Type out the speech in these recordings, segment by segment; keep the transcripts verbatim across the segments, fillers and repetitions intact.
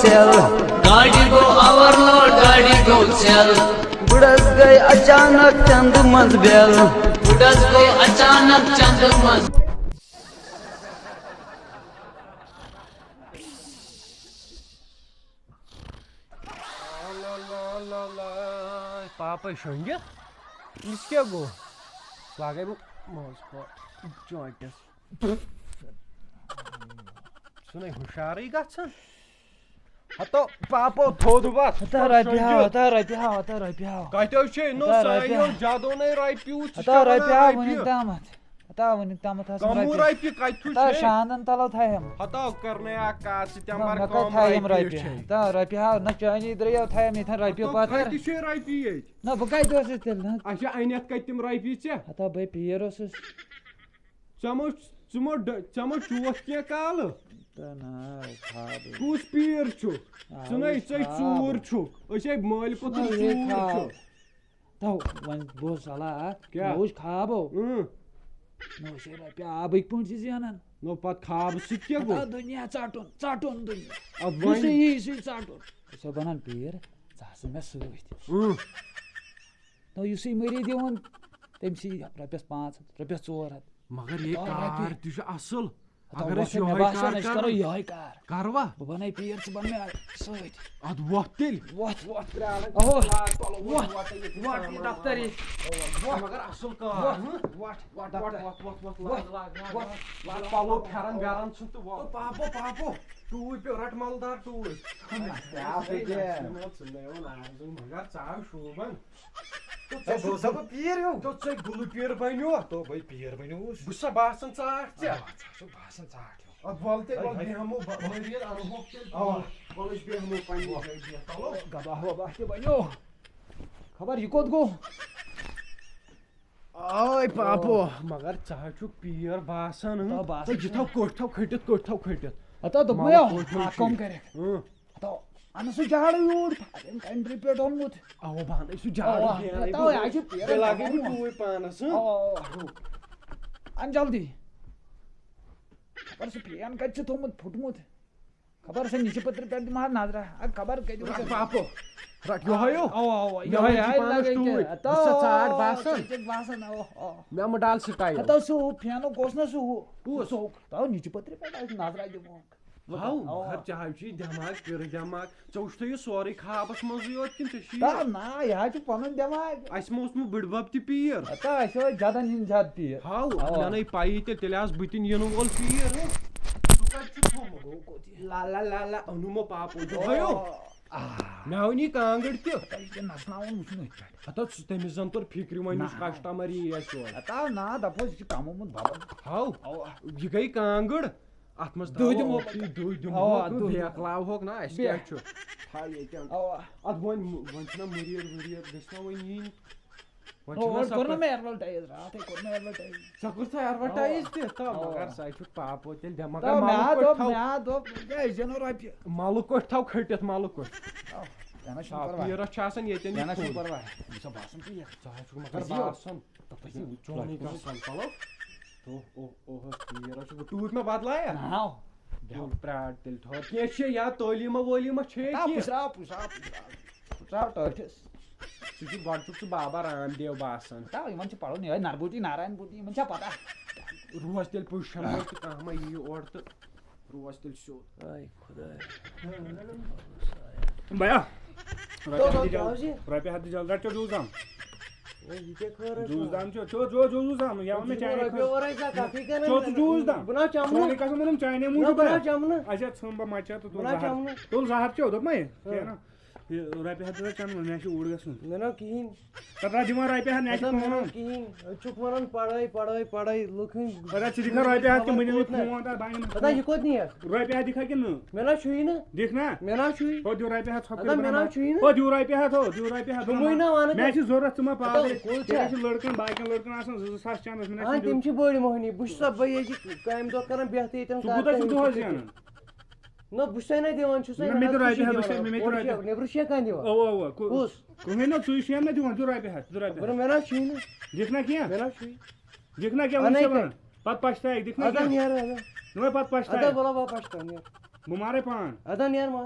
ژٮ۪ل۔ گاڑِ گوٚو اوورلوڈ، گاڑِ گوٚو ژٮ۪ل۔ بُڈس گٔے اچانک چندٕ منٛز بیل۔ بُڈس گوٚو اچانک چندٕ منٛز۔ پاپے شۄنٛگہِ؟ أمِس کیٛاہ گوٚو؟ لاگے بہٕ منٛز کھۄر چونٛٹِس۔ ژٕ نَے ہُشارٕے گژھان۔ ہتو پاپو تھوٚد وَتھ۔ ہتا رۄپیہِ ہاو، ہتا رۄپیہِ ہاو، ہتا رۄپیہِ ہاو۔ کَتیو چھے نو ہتا رۄپیہِ سانیو ہاو۔ جادو نے رۄپیہِ وُچھ، ژٕ ہتا کیٛاہ وَنان رۄپیہِ ہاو، رۄپیہِ؟ وٕنیُک تامَتھ۔ ہتا وٕنیُک تامَتھ آسَن کَمو رۄپیہِ۔ رۄپیہِ کَتہِ تھُو ہتا چھے؟ شاندَن تَلو تھایَم۔ ہتا کَر نے اَکھ کَتھ، ژٕ تہِ نہ، مَر مےٚ کَتہِ کَم تھایَم رۄپیہِ رۄپیہِ۔ چھے۔ ہتا رۄپیہِ ہاو، نہ چٲنی درٛایو تھایَم ییٚتھٮ۪ن رۄپیہِ ہتو پَتھر۔ کَتہِ چھے رۄپیہِ ییٚتہِ؟ نہ، بہٕ کَتہِ اوسُس تیٚلہِ نہ؟ اچھا، اَنٮ۪تھ کَتہِ تِم رۄپیہِ ژےٚ؟ ہتا بہٕ پیٖر اوسُس۔ ژےٚ مو، ژٕ مو ڈ-، ژےٚ مو چوتھ کینٛہہ کالہٕ؟ تہٕ نہ، خابٕے۔ کُس پیٖر چھُکھ؟ آ، ژٕ نے، وٕچھ ژے خاب۔ ژوٗر چھُکھ۔ أسۍ ہے مٲلۍ پوٚتُن نہ، یہِ ژوٗر خاب۔ چھُ۔ تو وۄنۍ بوز صلاح اکھ۔ کیٛاہ؟ مےٚ وٕچھ خابو۔ اۭں۔ مےٚ وٕچھ ہے رۄپیہِ آبٕکۍ پٲٹھۍ چھِ زینان۔ نو پتہٕ خابہٕ سۭتۍ کیٛاہ گوٚو؟ ہتا دُنیا ژٹُن، ژٹُن دُنیا۔ اَدٕ وۄنۍ؟ یُسٕے یی سُے ژٹُن۔ ژےٚ بنان پیٖر، ژٕ آسہٕ مےٚ سۭتۍ۔ اۭں۔ نو یُسٕے مٔری دِوان، تٔمۍ سی رۄپیَس پانٛژھ ہَتھ، رۄپیَس ژور ہَتھ۔ مگر یے ہتو کار رۄپیہِ۔ تہِ چھُ اصل۔ ہتو اگر وۄتھ أسۍ مےٚ یِہوٚے باسان کار أسۍ کرو کرو۔ یِہوٚے کار۔ کروا؟ بہٕ بناوٕ پیٖر، ژٕ بن مےٚ سۭتۍ۔ ادٕ وۄتھ تیٚلہِ۔ وۄتھ۔ وۄتھ پرٛاران۔ اہو۔ لاگ پلو، وۄتھ۔ وۄتھ، وۄتھ، یہِ وۄتھ، یہِ سامان۔ دفتر یہِ۔ وۄتھ۔ مگر اصل کار، وۄتھ۔ ہٕنٛہ؟ وۄتھ۔ وۄتھ، وۄتھ، دفتر۔ وۄتھ، وۄتھ، وۄتھ، وۄتھ۔ Log, log, log. لاگ پلو، پھٮ۪رن وٮ۪رن ژھُن تہٕ وۄتھ۔ او پاپو، پاپو، ٹوٗپۍ پیوٚو، رٹ ملدار ٹوٗپۍ۔ کیٛاہ ژٕ دِکھ؟ نہ، ژٕ نہٕ یِوان آز، مگر ژٕ آو شوٗبان۔ تو ہے، ژٕ بہٕ اوسا بہٕ پیٖر ہیوٗ؟ تو ژٕ گُلہٕ پیٖر بنیو۔ تو بہٕ پیٖر بنیوس۔ بہٕ چھُسا باسان ژاٹھ ژےٚ؟ آ، ژٕ چھُکھ باسان ژاٹھ ہیوٗ۔ اَدٕ وَلہٕ تیٚلہِ، ہے، وَلہٕ ہے۔ بیٚہمو بہٕ، مٔریٖد اَنہوکھ تیٚلہِ۔ اَوا۔ وَلہٕ أسۍ بیٚہمو پنٛنہِ اَوا۔ جایہِ، بیٚہہ تَلو۔ گبا وبا تہِ بنیو۔ خبر یہِ کوٚت گوٚو؟ آے پاپو۔ مگر ژٕ حظ چھُکھ پیٖر باسان، ہٕنٛہ؟ تو باسان تہٕ یہِ چھُ۔ تھاو کوٚٹھۍ تھاو کھٔٹِتھ، کوٚٹھۍ تھاو کھٔٹِتھ۔ ہتا دوٚپمَے مطلب ہا، کوٚٹھۍ تھاو اَکھ کٲم چھُ۔ کَرٮ۪کھ۔ اۭں۔ تو اَنہٕ سُہ جاڑٕ یوٗرۍ، اَتٮ۪ن کَنہِ ٹرٛپہِ پٮ۪ٹھ اوٚنمُت۔ اَوا، بہٕ اَنَے سُہ جاڑٕ اَوا، کینٛہہ تَوَے اَنَے آے چھُ بہٕ۔ پیٖرَن بیٚیہِ لاگَے بہٕ دَپان۔ ٹوٗپۍ پانَس، ہٕنٛہ؟ اَوا، اَوا۔ اَن جلدی۔ خبر سُہ پھین کَتہِ چھُ تھوٚمُت پھُٹمُت۔ خبر سُہ نِچہِ پٔترِ پٮ۪ٹھ دِمہٕ ہا نظرہ۔ اَدٕ خبر کَتہِ رَٹ وٕچھَکھ۔ پاپو، رَٹ یِہوٚے ہیوٗ۔ اَوا، اَوا، مےٚ یِہوٚے وٕچھ یہِ آے پانَس لَگے ٹوٗپۍ۔ کہِ۔ بہٕ چھُسا ژاٹھ باسان؟ ژےٚ چھَکھ باسان، اَوا، اَوا۔ مےٚ مہٕ ڈال سٹایل۔ ہَتہٕ سُہ ہُہ پھینُک اوس نہ سُہ ہُہ۔ کُس؟ سُہ ہُہ۔ تو نِچہِ پٔترِ پٮ۪ٹھ آسہِ نظرا دِمو۔ ہاو، اَوا۔ مگر ژےٚ حظ چھُے دٮ۪ماغ، پِرٕ دٮ۪ماغ۔ ژےٚ وٕچھتھٕے یہِ سورُے خابَس منٛزٕے یوت کِنہٕ ژےٚ چھُے یہِ؟ تا نہ، یہِ حظ چھُ پَنُن دٮ۪ماغ۔ اَسہِ ما اوس نہٕ بٕڈبَب تہِ پیٖر؟ ہتا، اَسہِ ٲسۍ جَدَن ہِنٛدۍ جَد پیٖر۔ ہاو، اَوا۔ مےٚ نَے پَیی تیٚلہِ، تیٚلہِ آسہٕ بہٕ تہِ یِنہٕ وول پیٖر۔ ہہ؟ ژٕ کَتہِ چھُکھ تھوٚمُت؟ گوٚو کوٚت یہِ؟ لا، لا، لا، لا، اوٚنُم پاپو، یِہوٚے ہیوٗ۔ آ۔ مےٚ آو نہٕ یہِ کانٛگٕر تہِ۔ ہتا، یہِ چھُ نَژناوُن وٕچھُن أتھۍ پٮ۪ٹھ۔ ہتا، ژٕ تٔمِس زَن توٚر فِکرِ وۄنۍ نہ۔ یُس کسٹمر یی اَسہِ یورٕ۔ ہتا، نہ، دَپوس، یہِ چھُ کَمومُت بَبَن۔ ہاو، اَوا۔ یہِ گٔے کانٛگٕر۔ اَتھ منٛز دُہ ترٛاوو دِمو اوکتی، پَتہٕ۔ دُہ دِمو اَوا، تہٕ دُہ۔ بیٚیہِ کَلاوہوکھ نا، اَسہِ بیٚیہِ۔ کیٛاہ چھُ؟ تھاو ییٚتٮ۪ن۔ اَوا۔ اَدٕ وۄنۍ، وۄنۍ چھُنہ مُریٖد وُریٖد، گٔژھۍ نا وۄنۍ یِنۍ۔ وۄنۍ چھُنہ اور سۄ کوٚر نہ پَتہٕ۔ مےٚ advertise، راتھٕے کوٚر مےٚ advertise۔ ژےٚ کوٚر سا advertise اَوا۔ تہِ؟ تہٕ اَوا۔ مگر سۄ چھُکھ پاپو تیٚلہِ دٮ۪ماغ۔ تہٕ مَلہٕ مےٚ کوٚٹ دوٚپ، تھاو۔ مےٚ دوٚپ، یہِ أسۍ زینو رۄپیہِ۔ مَلہٕ کوٚٹ تھاو کھٔٹِتھ، مَلہٕ کوٚٹ۔ آ، کینٛہہ نہ چھُنہٕ آ، پَرواے۔ پیٖرَس چھُ آسان ییٚتٮ۪ن کینٛہہ یہِ نہ چھُنہٕ تھوٚد۔ پَرواے۔ یہِ چھا باسان ژےٚ یَتھ؟ ژٕ حظ چھُکھ مگر پٔزی یو۔ باسان۔ تہٕ پٔزی یو۔ چونُے گژھان، چلو۔ اوہ، اوہ، اوہ، پیٖر حظ چھُکھ۔ ٹوٗپۍ ما بدلایَکھ؟ نہ۔ بیٚہو۔ تُل، پرٛار تیٚلہِ ٹھوہر۔ کینٛہہ چھے یا تعلیٖمہ وٲلیٖمہ چھے آ، کینٛہہ؟ پُشراو، پُشراو، پُشراو۔ پُشراو ٹٲٹھِس۔ ژٕ چھُکھ گۄڈٕ چھُکھ ژٕ بابا رام دیو باسان۔ تا، یِمَن چھُ پَرُن یِہوٚے نربوٗٹی، نارایَن بوٗٹی، یِمَن چھا پَتہ؟ روز تیٚلہِ پُشَن منٛز تہٕ کانٛہہ ما یی اورٕ تہٕ روز تیٚلہِ سیوٚد۔ آے خۄدایا۔ بیا۔ رۄپیہِ ہَتھ دِ جلدی۔ رۄپیہِ ہَتھ دِ جلدی۔ رَٹ چیوٚو جوٗس دام۔ ہے، یہِ کیٛاہ خٲرا چھُ؟ جوٗس دام چیوٚو، چیوٚو، چیوٚو، چیوٚو جوٗس دام۔ یا وَن مےٚ چانہِ رۄپیہِ خٲطرٕ۔ اورَے ژےٚ کَتھٕے کَران چیوٚو ژٕ نہٕ۔ جوٗس دام۔ بہٕ نہ چَمہٕ نہٕ۔ چٲنی قسم ووٚنُم چانے نہ، موٗجوٗب بہٕ نہ ہا۔ چَمہٕ نہٕ۔ اچھا، ژھٕن بہٕ مَچہِ تہٕ بہٕ تُل نہ زَہر۔ چَمہٕ نہٕ۔ تُل زَہر چیوٚو، دوٚپمَے۔ ہاں۔ کینٛہہ نہٕ۔ یہِ رۄپیہِ ہَتھ دِ ژٕ چَنٛدٕ، مےٚ چھُ اوٗرۍ گژھُن۔ مےٚ نہ کِہیٖنۍ۔ تَتھ رَٹھ دِوان رۄپیہِ ہَتھ، مےٚ چھُ ہتا، مےٚ فون۔ نہ کِہیٖنۍ۔ أسۍ چھُکھ وَنان پَڑھٲے، پَڑھٲے، پَڑھٲے، لُکھ ہٕنٛدۍ ہتا، ژٕ دِکھا رۄپیہِ ہَتھ کِنہٕ بہٕ دِمہٕ خبر کوٚت نہٕ۔ فون تَتھ بَنہِ نہٕ ہتا، فون۔ یہِ کوٚت نِیَکھ؟ رۄپیہِ ہَتھ دِکھا کِنہٕ نہٕ؟ مےٚ نہ چھُیی نہٕ۔ دِکھ نا۔ مےٚ نہ چھُیی۔ ہو دِیِو رۄپیہِ ہَتھ، ژھۄپہٕ ہتا، کٔرِتھ مےٚ نہ بَناو۔ چھُیی نہٕ۔ ہو دِیِو رۄپیہِ ہَتھ، ہو دِیِو رۄپیہِ ہَتھ، ژٕ مٕے بَناو۔ نہ وَنہٕ مےٚ کینٛہہ۔ چھِ ضوٚرَتھ، ژٕ مہ پاگل۔ ہتا، کُل چھا؟ ییٚتہِ چھِ لٔڑکَن، باقیَن لٔڑکَن آسان زٕ زٕ ساس چَنٛدَس، مےٚ نہ ہاں، چھِنہٕ تِم چھِ بٔڑۍ مۄہنی، بہٕ چھُسا، بہٕ ییٚتہِ کامہِ دۄہ کَران بِہتٕے ییٚتٮ۪ن ژٕ کَر کوٗتاہ تہٕ چھُکھ یِم دۄہَس چھِ زینان؟ نہ، بہٕ چھُسے نہ دِوان، چھُسے نہ، نہ، مےٚ دِ اَتھ رۄپیہِ چھُسے ہَتھ، بہٕ چھُسے، دِوان۔ مےٚ، مےٚ دِ اورٕ رۄپیہِ چھُ، ہَتھ۔ نٮ۪برٕ چھُ کانٛہہ دِوان؟ اَوا، اَوا، کُ-، کُس؟ کٕہٕنۍ نہ، ژٕے چھُے نہ دِوان، دِ رۄپیہِ ہَتھ، دِ رۄپیہِ بہٕ ہَتھ۔ مےٚ نہ چھُے نہ۔ دِکھ نہ کینٛہہ؟ مےٚ نہ چھُے۔ دِکھ نہ کینٛہہ، اَدٕ وٕنہِ ہے چھےٚ کیٛاہ؟ وَنان؟ پَتہٕ پَشتاوَکھ، دِکھ نہ اَدٕ کینٛہہ؟ نیرٕ، اَدٕ۔ نہ وۄنۍ پَتہٕ پَشتاوَکھ۔ اَدٕ وَلہٕ وۄنۍ پَشتاو، نیر۔ بہٕ مارَے پان۔ اَدٕ نیر مار۔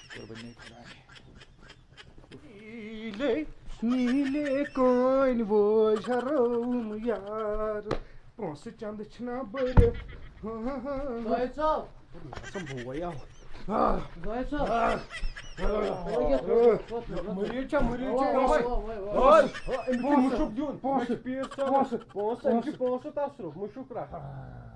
قۄربٲنی خۄداے۔ نیٖلے، نیٖلے کٲنۍ وٲج حرام یار، پونٛسہٕ چندٕ چھِنہ بٔرِتھ۔ ہاں، ہاں، ہاں۔ زٲہِد صٲب۔ ژٕ بوے آو۔ آہ۔ زٲہِد صٲب۔ آہ۔ مٔریٖض چھا، مٔریٖض چھا۔ اَوا، اَوا، اَوا، اَوا۔ أمِس چھُ مُشُک دیُن۔ پونٛسہٕ۔ مےٚ چھُ پیٖر صٲبَس۔ پونٛسہٕ۔ پونٛسہٕ، أمِس چھُ پونٛسہٕ تصرُف۔ مُشُک رَٹھ۔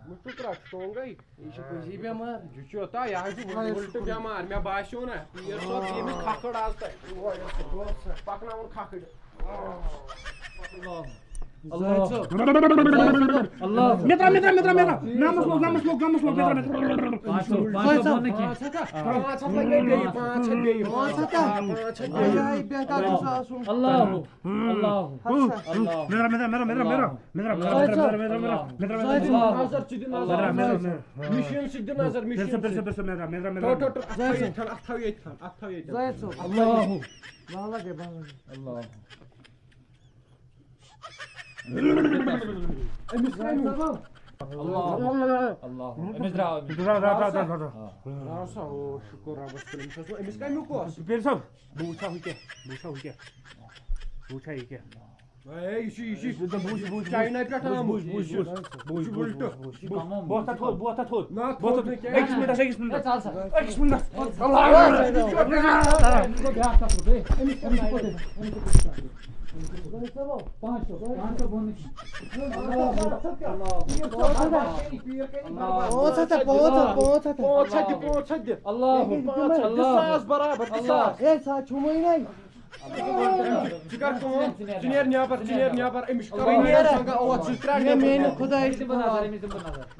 مُشُک رَٹھ، شۄنٛگَے۔ یہِ چھُ پٔزی بٮ۪مار۔ یہِ چھُ یوٗتاہ، یہِ حظ چھُ وٕلٹہٕ بٮ۪مار۔ مےٚ باسیو نہ، پیٖر صٲب، ییٚمِس کھکھٕڑ آز تۄہہِ۔ پَکناوُن کھکھٕڑ۔ اللہ۔ اللہ۔ مِترا، مِترا، مِترا، مِترا۔ نامَس لوگ، نامَس لوگ، نامَس لوگ، مِترا، مِترا۔ پانٛژھ ہَتھ، پانٛژھ ہَتھ بَنہِ نہٕ کینٛہہ۔ پانٛژھ ہَتھ لَگہِ بیٚیہِ، پانٛژھ ہَتھ بیٚیہِ۔ پانٛژھ ہَتھ ہا؟ پانٛژھ ہَتھ بیٚیہِ۔ آے، بہتر چھُ سُہ آسُن۔ اللہ۔ اللہ۔ ہَتھ سا۔ اللہ۔ مِترا، مِترا، مِترا، مِترا، مِترا۔ اللہ۔ مِترا، مِترا، مِترا، مِترا۔ مِترا، مِترا، مِترا۔ نظر ژٕ دِ نظر۔ اللہ۔ مِترا، مِترا، مِترا۔ مِشیٖن سۭتۍ دِ نظر، مِشیٖن سۭتۍ۔ مِترا، مِترا، مِترا۔ تھاو، تھاو، تھاو، تھاو ییٚتہِ تھاو، اَتھ تھاو ییٚتہِ تھاو، اَتھ تھاو ییٚتہِ تھاو۔ زٲہِد صٲب۔ اللہ۔ بہٕ ہا لَگے، بہٕ ہا لَگے۔ اللہ۔ أمِس کَمیُک؟ اللہ۔ اللہ۔ أمِس درٛاو، أمِس۔ درٛاو، درٛاو، درٛاو، درٛاو، درٛاو۔ آ۔ درٛاو سا، او، شُکُر رۄبَس کُن۔ أمِس اوس، أمِس کَمیُک اوس؟ پیٖر صٲب، بہٕ وٕچھا ہُہ کیٛاہ، بہٕ وٕچھا ہُہ کیٛاہ، بہٕ وٕچھا یہِ کیٛاہ۔ اے، یہِ چھُ، یہِ چھُ، یہِ چھُ چاینا پٮ۪ٹھ آمُت۔ بوٗز، بوٗز، بوٗز، بوٗز، یہِ چھُ بوٗز، بوٗز، اُلٹہٕ۔ بوٗز، بوٗز۔ یہِ چھُ کَمو بوٗز۔ بوتھا تھوٚد، بوتھا تھوٚد۔ نہ، بوتھا تھوٚد نہٕ کینٛہہ۔ أکِس مِنٹَس، أکِس مِنٹَس۔ اے، ژَل سا۔ أکِس مِنٹَس۔ اللہ۔ بیٛاکھ کَتھ رُکے۔ أمِس، أمِس کوٚت؟ أمِس کوٚت؟ پانٛژھ ساس، پانٛژھ ساس بۄن نہٕ کینٛہہ۔ اللہ۔ پانٛژھ ہَتھ، پانٛژھ ہَتھ، پانٛژھ ہَتھ۔ پانٛژھ ہَتھ دِ، پانٛژھ ہَتھ دِ۔ اللہ۔ پانٛژھ ہَتھ دِ۔ اللہ۔ ساس برابر، دِ ساس۔ اے، ساس چھُ وۄنۍ۔ ژٕ کر کٲم، ژٕ نیر نیبر، ژٕ نیر نیبر، أمِس چھُ کران نیرا۔ سنگا اوت زٕ ترٛےٚ نیبر۔ میانہِ خدایہِ چھِ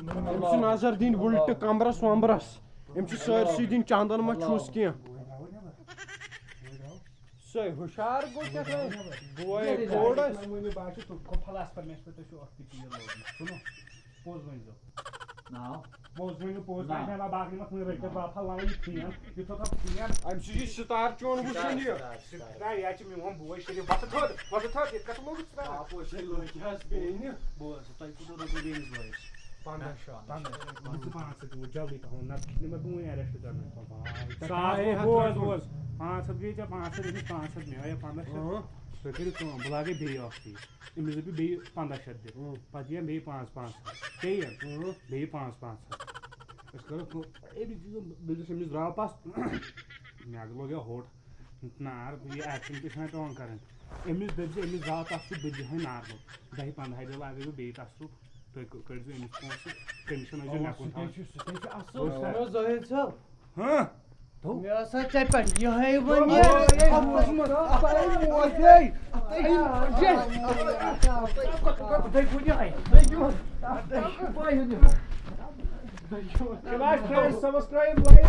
أمِس چھِ نظر دِنۍ وُلٹہٕ کمرس ومرس، أمِس چھِ سٲرسٕے دِنۍ چندن ما چھُس کینٛہہ۔ سُے ہُشار گوٚو کیٛاہ تام، بوے کوٚڑ اَسہِ۔ پوٚز ؤنۍ زیو۔ ناو؟ پوٚز ؤنِو، پوٚز ناو۔ نہ، نہ، باقٕے ما کُنہِ رٔٹِتھ، بہٕ ہا لاگہٕ یہِ فین، یہِ تھوٚو تھَو فین۔ أمۍ سُہ چھُ ستار چون وٕچھُن یہِ۔ ستار، ستار۔ ہے، یہِ ہا چھُ میون بوے شریٖف، وۄتھٕ تھوٚد، وۄتھٕ تھوٚد، ییٚتہِ کَتھ لوگُتھ ژٕ؟ آ، پوٚز چھے لٔڑکہِ حظ بیٚیہِ نہِ۔ بوز، تۄہہِ کوٗتاہ روٚٹوٕ بیٚیِس بویَس؟ پنٛداہ شیٚتھ۔ پنٛداہ شیٚتھ۔ بہٕ ژٕ پانٛژھ ہَتھ ووت، جلدی پَہَم، نَتہٕ چھُنہٕ مےٚ کٕہٕنۍ arrest کَرنَے۔ سُہ آیے ہَتھ بوز، رۄپیہِ۔ بوز، پانٛژھ ہَتھ گٔے ژےٚ، پانٛژھ ہَتھ، أمِس پانٛژھ ہَتھ مےٚ، آیے پنٛداہ شیٚتھ۔ اۭں۔ تُہۍ کٔرِو کٲم، بہٕ لاگَے بیٚیہِ اَکھ فیٖس۔ أمِس دَپہِ بیٚیہِ پنٛداہ شیٚتھ دِ۔ اۭں۔ پَتہٕ یِیَم بیٚیہِ پانٛژھ، پانٛژھ ہَتھ۔ ژےٚ یِیَن؟ اۭں۔ بیٚیہِ پانٛژھ، پانٛژھ ہَتھ۔ أسۍ کَرو کٲم، أمِس دِژ، بہٕ دِژ أمِس درٛاو پَس۔ مےٚ لوٚگ یہِ ہوٚٹ۔ نار، یہِ action تہِ چھَنہٕ پٮ۪وان کَرٕنۍ۔ أمِس دٔپۍ زِ أمِس درٛاو تَس سُہ، بہٕ دِمہٕ ہَے نارمل۔ دَہہِ پنٛدہَے دۄہ لاگَے بہٕ بیٚیہِ تَس سُہ۔ تُہۍ کٔ-، کٔرۍزیو أمِس پونٛسہٕ، commission ٲسۍزیو اَوا، مےٚ کُن سُہ تہِ تھاوان۔ چھُ، سُہ تہِ چھُ اَصٕل۔ بوز سا۔ اَہَن حظ، زٲہِد صٲب۔ ہاں؟ مےٚ ٲس سا ژےٚ پٮ۪ٹھ یِہوٚے وۄنۍ یہِ۔ Like، subscribe، like۔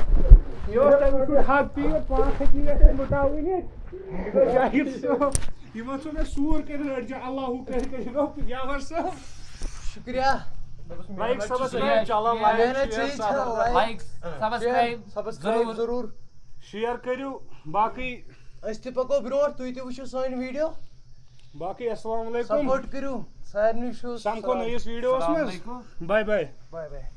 یہِ اوس تۄہہِ وٕچھمُت حق پیٖر، پانٛژھ ہَتھ یہِ یَتھ مُٹاوٕنۍ ییٚتہِ۔ یہِ گوٚو جاہِد صٲب۔ یِمن ژھُن مےٚ سوٗر کٔرِتھ أڑجہِ، اللہُ کٔرِتھ کٔرِتھ گوٚو یاور صٲب۔ شُکریہ۔ Like، subscribe، چلو، like، محنت share، چھِ یہِ، subscribe۔ چلو، like۔ Like، subscribe، subscribe ضروٗر۔ ضروٗر۔ Share کٔرِو، باقٕے۔ أسۍ تہِ پَکو برٛونٛٹھ، تُہۍ تہِ وٕچھِو سٲنۍ video۔ باقٕے السلام علیکم۔ Support کٔرِو سارنٕے show۔ سَمکھو نٔیِس videoس منٛز۔ السلام علیکم۔ Bye bye۔ Bye bye۔